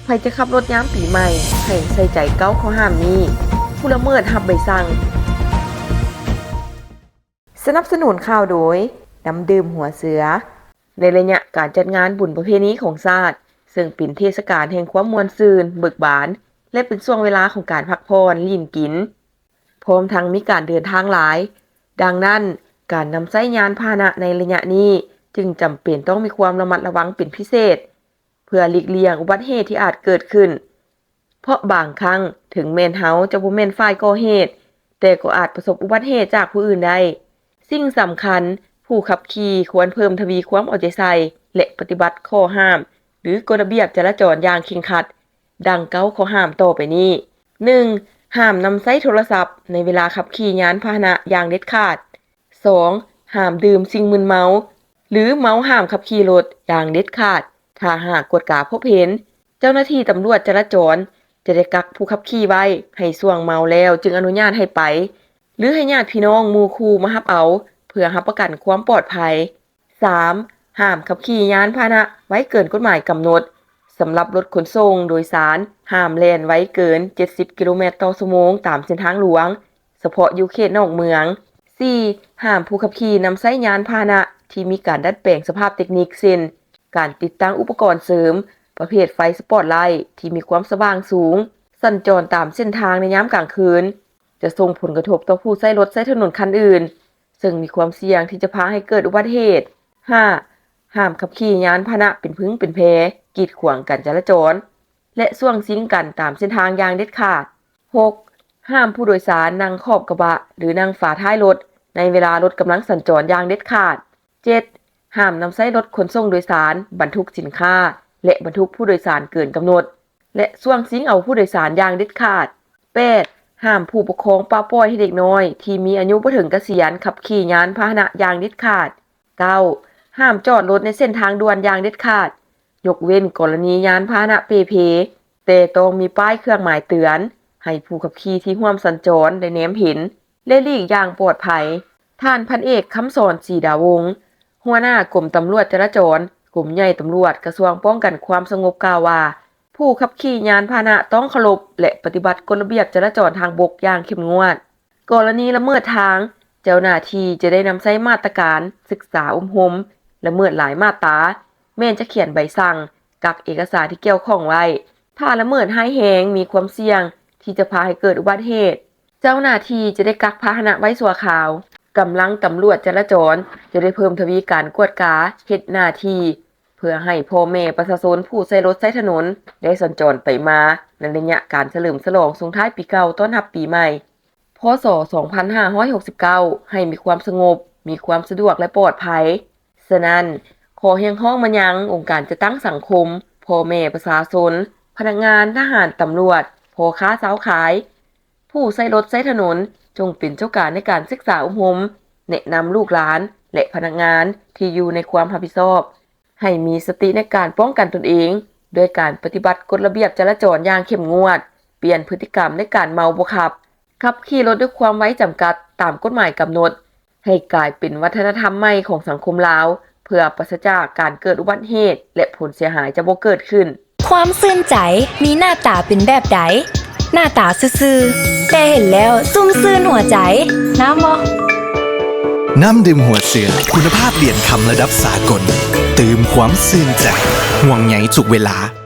ໃຜຈະຂັບລົດຍາມປີໃໝ່ ໃຫ້ໃສ່ໃຈເກົ້າຂໍ້ຫ້າມນີ້. ຜູ້ລະເມີດຮັບໃບສັ່ງ. ສະໜັບສະໜູນຂ່າວໂດຍ ນ້ຳດື່ມຫົວເສືອ. ໃນໄລຍະການຈັດງານບຸນປະເພນີຂອງຊາດ, ເຊິ່ງເປັນເທດສະການແຫ່ງຄວາມມ່ວນຊື່ນ, ເບີກບານ ແລະ ເປັນຊ່ວງເວລາຂອງການພັກຜ່ອນ, ຫຼິ້ນກິນ ພ້ອມທັງມີການເດີນທາງຫຼາຍ. ດັ່ງນັ້ນ, ການນຳໃຊ້ຍານພາຫະນະໃນໄລຍະນີ້ ຈຶ່ງຈຳເປັນຕ້ອງມີຄວາມລະມັດລະວັງເປັນພິເສດ ເພື່ອຫຼີກລ່ຽງອຸບັດເຫດທີ່ອາດເກີດຂຶ້ນ, ເພາະບາງຄັ້ງເຖິງແມ່ນເຮົາຈະບໍ່ແມ່ນຝ່າຍກໍ່ເຫດ, ແຕ່ກໍອາດປະສົບອຸບັດເຫດຈາກຜູ້ອື່ນໄດ້. ສິ່ງສຳຄັນ, ຜູ້ຂັບຂີ່ຄວນເພີ່ມທະວີຄວາມເອົາໃຈໃສ່ ແລະ ປະຕິບັດຂໍ້ຫ້າມ ຫຼື ກົດລະບຽບຈະລາຈອນຢ່າງເຄັ່ງຄັດ. ດັ່ງເກົ້າຂໍ້ຫ້າມຕໍ່ໄປນີ້. ໜຶ່ງ, ຫ້າມນຳໃຊ້ໂທລະສັບໃນເວລາຂັບຂີ່ຍານພາຫະນະຢ່າງເດັດຂາດ. ສອງ, ຫ້າມດື່ມສິ່ງມຶນເມົາ ຫຼື ເມົາຫ້າມຂັບຂີ່ລົດຢ່າງເດັດຂາດ. ຖ້າຫາກກວດກາພົບເຫັນ, ເຈົ້າໜ້າທີ່ຕຳຫຼວດຈະລາຈອນຈະໄດ້ກັກຜູ້ຂັບຂີ່ໄວ້ໃຫ້ຊ່ວງເມົາແລ້ວຈຶ່ງອະນຸຍາດໃຫ້ໄປ ຫຼື ໃຫ້ຍາດພີ່ນ້ອງໝູ່ຄູ່ມາຮັບເອົາ ເພື່ອຮັບປະກັນຄວາມປອດໄພ. ສາມ, ຫ້າມຂັບຂີ່ຍານພາຫະນະໄວເກີນກົດໝາຍກຳນົດ. ສຳລັບລົດຂົນສົ່ງໂດຍສານ, ຫ້າມແລ່ນໄວເກີນເຈັດສິບກິໂລແມັດຕໍ່ຊົ່ວໂມງຕາມເສັ້ນທາງຫຼວງ, ສະເພາະຢູ່ເຂດນອກເມືອງ. ສີ່, ຫ້າມຜູ້ຂັບຂີ່ນຳໃຊ້ຍານພາຫະນະທີ່ມີການດັດແປງສະພາບເຕັກນິກ ເຊັ່ນ ການຕິດຕັ້ງອຸປະກອນເສີມປະເພດໄຟສະປອດໄລທີ່ມີຄວາມສະຫວ່າງສູງ, ສັນຈອນຕາມເສັ້ນທາງໃນຍາມກາງຄືນ, ຈະສົ່ງຜົນກະທົບຕໍ່ຜູ້ໃຊ້ລົດໃຊ້ຖະໜົນຄັນອື່ນ, ເຊິ່ງມີຄວາມສ່ຽງທີ່ຈະພາໃຫ້ເກີດອຸບັດເຫດ. ຫ້າ, ຫ້າມຂັບຂີ່ຍານພາຫະນະເປັນພຶງເປັນແພ, ກີດຂວາງການຈະລາຈອນ ແລະ ຊ່ວງຊິງກັນຕາມເສັ້ນທາງຢ່າງເດັດຂາດ. ຫົກ, ຫ້າມຜູ້ໂດຍສານນັ່ງຂອບກະບະ ຫຼື ນັ່ງຝາທ້າຍລົດ ໃນເວລາລົດກຳລັງສັນຈອນຢ່າງເດັດຂາດ. ເຈັດ, ຫ້າມນຳໃຊ້ລົດຂົນສົ່ງໂດຍສານບັນທຸກສິນຄ້າ ແລະ ບັນທຸກຜູ້ໂດຍສານເກີນກຳນົດ ແລະ ຊ່ວງຊິງເອົາຜູ້ໂດຍສານຢ່າງເດັດຂາດ. ແປດ, ຫ້າມຜູ້ປົກຄອງປະປ່ອຍໃຫ້ເດັກນ້ອຍທີ່ມີອາຍຸບໍ່ເຖິງກະສຽນຂັບຂີ່ຍານພາຫະນະຢ່າງເດັດຂາດ. ເກົ້າ, ຫ້າມຈອດລົດໃນເສັ້ນທາງດ່ວນຢ່າງເດັດຂາດ, ຍົກເວັ້ນກໍລະນີຍານພາຫະນະເປ່ເພ, ແຕ່ຕ້ອງມີປ້າຍເຄື່ອງໝາຍເຕືອນ ໃຫ້ຜູ້ຂັບຂີ່ທີ່ຮ່ວມສັນຈອນໄດ້ແນມເຫັນ ແລະ ຫຼີກຢ່າງປອດໄພ. ທ່ານພັນເອກ ຄຳສອນ ສີດາວົງ, ຫົວໜ້າກົມຕຳຫຼວດຈະລາຈອນ, ກົມໃຫຍ່ຕຳຫຼວດ ກະຊວງປ້ອງກັນຄວາມສະຫງົບ ກ່າວວ່າ, ຜູ້ຂັບຂີ່ຍານພາຫະນະຕ້ອງເຄົາລົບ ແລະ ປະຕິບັດກົດລະບຽບຈະລາຈອນທາງບົກຢ່າງເຂັ້ມງວດ. ກໍລະນີລະເມີດທາງ, ເຈົ້າໜ້າທີ່ຈະໄດ້ນຳໃຊ້ມາດຕະການສຶກສາອົບຮົມ, ລະເມີດຫຼາຍມາດຕາ, ແມ່ນຈະຂຽນໃບສັ່ງ, ກັກເອກະສານທີ່ກ່ຽວຂ້ອງໄວ້. ຖ້າລະເມີດຮ້າຍແຮງ, ມີຄວາມສ່ຽງທີ່ຈະພາໃຫ້ເກີດອຸບັດເຫດ, ເຈົ້າໜ້າທີ່ຈະໄດ້ກັກພາຫະນະໄວ້ຊົ່ວຄາວ. ກຳລັງຕຳຫຼວດຈະລາຈອນຈະໄດ້ເພີ່ມທະວີການກວດກາເຮັດໜ້າທີ່ ເພື່ອໃຫ້ພໍ່ແມ່ປະຊາຊົນຜູ້ໃຊ້ລົດໃຊ້ຖະໜົນໄດ້ສັນຈອນໄປມາ ໃນໄລຍະການສະເຫຼີມສະຫຼອງສົ່ງທ້າຍປີເກົ່າຕ້ອນຮັບປີໃໝ່ ພ.ສ. ສອງພັນຫ້າຮ້ອຍຫົກສິບເກົ້າ ໃຫ້ມີຄວາມສະຫງົບ, ມີຄວາມສະດວກ ແລະ ປອດໄພ. ສະນັ້ນ, ຂໍຮຽກຮ້ອງມາຍັງອົງການຈັດຕັ້ງສັງຄົມ, ພໍ່ແມ່ປະຊາຊົນ, ພະນັກງານ, ທະຫານ, ຕຳຫຼວດ, ພໍ່ຄ້າຊາວຂາຍ, ຜູ້ໃຊ້ລົດໃຊ້ຖະໜົນ ຈົ່ງເປັນເຈົ້າການໃນການສຶກສາອົບຮົມ, ແນະນຳລູກຫຼານ ແລະ ພະນັກງານທີ່ຢູ່ໃນຄວາມຮັບຜິດຊອບ ໃຫ້ມີສະຕິໃນການປ້ອງກັນຕົນເອງ ດ້ວຍການປະຕິບັດກົດລະບຽບຈະລາຈອນຢ່າງເຂັ້ມງວດ, ປ່ຽນພຶດຕິກຳໃນການເມົາບໍ່ຂັບ, ຂັບຂີ່ລົດດ້ວຍຄວາມໄວຈຳກັດຕາມກົດໝາຍກຳນົດ, ໃຫ້ກາຍເປັນວັດທະນະທຳໃໝ່ຂອງສັງຄົມລາວ, ເພື່ອປາສະຈາກການເກີດອຸບັດເຫດ ແລະ ຜົນເສຍຫາຍຈະບໍ່ເກີດຂຶ້ນ. ຄວາມຊື່ນໃຈມີໜ້າຕາເປັນແບບໃດ? ໜ້າຕາຊື່ໆ ແຕ່ເຫັນແລ້ວຊຸ່ມຊື່ນຫົວໃຈ. ງາມບໍ່? ນ້ຳດື່ມຫົວເສືອ ຄຸນນະພາບຫຼຽນຄຳລະດັບສາກົນ, ຕື່ມຄວາມຊື່ນໃຈ, ຫ່ວງໃຍທຸກເວລາ.